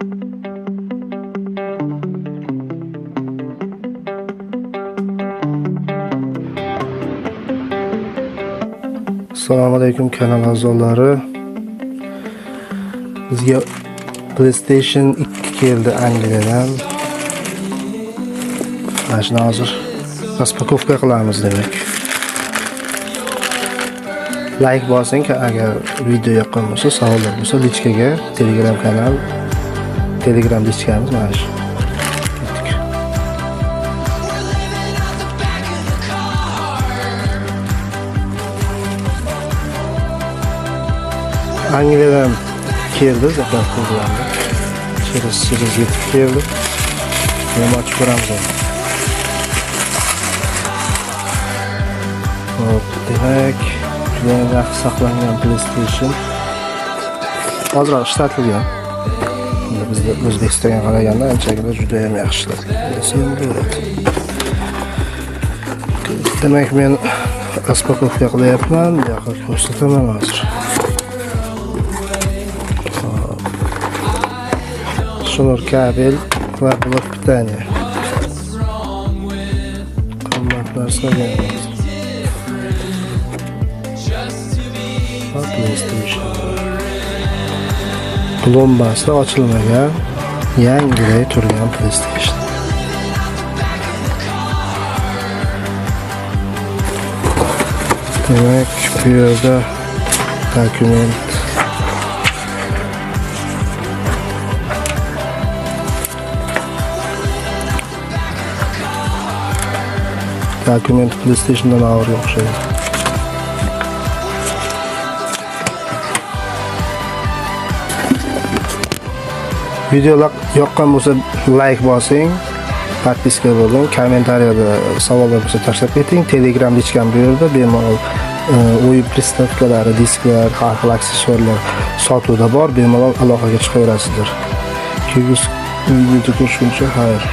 Assalomu alaykum kanal a'zolari. Bizga PlayStation 2 keldi Angliyadan. Mana shuni hozir распаковка qilamiz demak. Like bosing agar video yoqqan bo'lsa, savollar bo'lsa, личка ga, Telegram kanal, Telegram личка miz mana shu. Ketdik. Angliyadan keldi, zakaz qilgandi. Через yetib keldi. Nima ochib ko'ramiz endi. Hop, demak, juda yaxshi saqlangan PlayStation. Ozroq ishlatilgan. Endi bizda O'zbekistonga qaraganda anchagina juda ham yaxshi ishlatilgan desa ham bo'ladi. Demak, men распаковка qilyapman, bu yoqqa ko'rsataman hozir. Шнур, кабель va блок питания. Qimmat narsa emas. Va PlayStation. Plombasi ochilmagan, yangiday turgan PlayStation. Demak, bu yerda Dokument PlayStation'dan og'irga o'xshaydi. Videolar yoqqan bo'lsa like bosing, подписка bo'ling, kommentariyada savollar bo'lsa tashlab keting. Telegram личка m bu yerda bemalol o'yin приставка lari, disklar, har xil aksessuarlar sotuvda bor. Bemalol aloqaga chiqaverasizlar. Kelgusi videoda ko'rishguncha xayr.